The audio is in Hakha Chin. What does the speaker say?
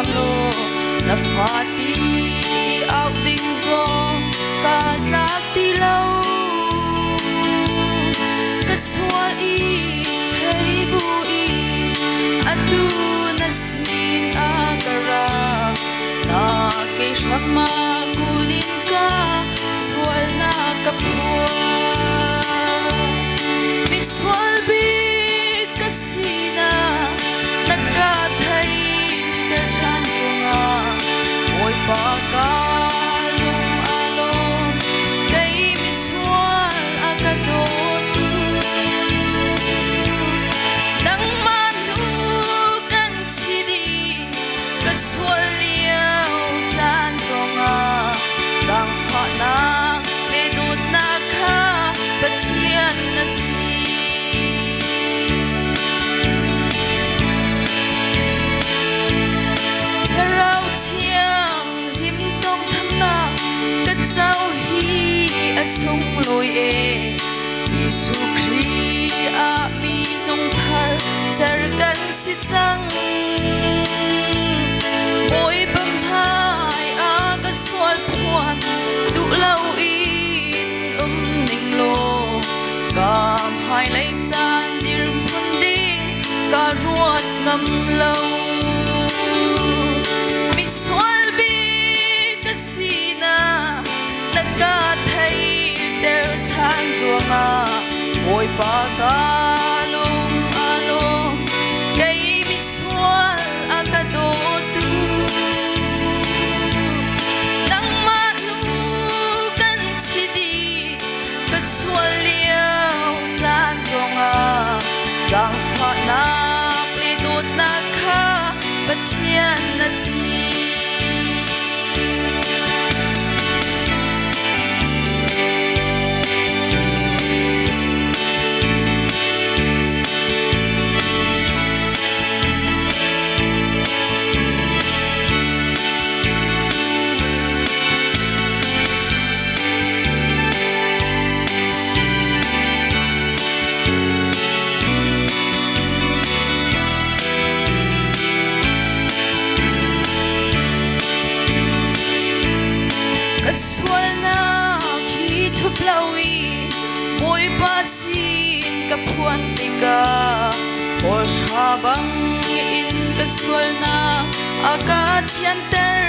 hram law na fa ti i au ding zong kaa tlak ti lo. Ka sual i thei bu i atu na sin ah ka ra. Na ke hram ah kun in ka sualnak ka phuan. Misual bik ka sinak na ka theihter ṭhan ruangah Bawipa ka lung aa lawm. Kei misual a ka dawtu. Nangmah hnu kan chi dih ka sual lio caan zongah zaangfahnak le dawtnak kha Pathian na si. Thlarau thiang hlim tawngthamnak ka co hi a sunglawi e. Jesuh Khrih ah minung thar ser kan si cang. Bawipa hmai ah ka sual phuan duh loin um ning law ka hmailei caan dirhmun ding ka ruat ngam lo. Misual bik ka sinak na ka theihter ṭhan ruangah Bawipa ka lung a lawm. Kei misual a ka dawtu. Nangmah nu kan chi dih ka sual lio caan zongah zaangfahnak le dawtnak kha Pathian na si. Ka sualnak hi thup lo i Bawipa sin ka phuan tikah hawhra bang in ka sualnak a ka thianter.